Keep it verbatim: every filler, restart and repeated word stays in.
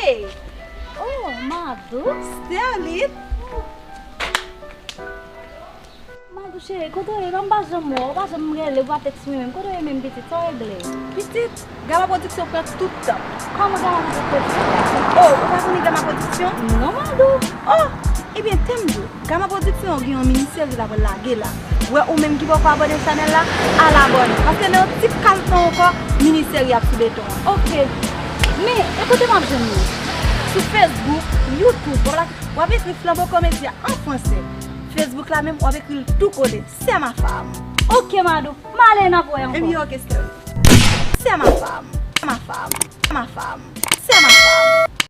Oh, Madou. Sterline. Madou cheri, kote w ye? Ou pa janm wè w, ou pa janm rele, ou pa tèks mwen menm. Kote w ye menm, pitit? Sa w regle? Pitit, Gama Production pran tout tan. Kòman Gama Production pran tout tan? Oh, ou pa konnen Gama Production? Non, Madou. Oh, ebyen, tann m di w, Gama Production gen yon mini seri l ap lage la. Wè, ou menm ki poko abòne chanèl la, al abòne. Paske nan yon ti kal tan ankò, mini seri ap sou beton an. Ok. Men, e kote m ap jwenn li? Sou Facebook, YouTube, w ap, w ap ekri Flanbo Komedya an franse. Facebook la menm, w ap ekri l tou kole, C'est ma femme. Ok, Madou. M ale, n ap wè ankò. Ebyen, ok, Sterline. C'est ma femme. C'est ma femme. C'est ma femme. C'est ma femme.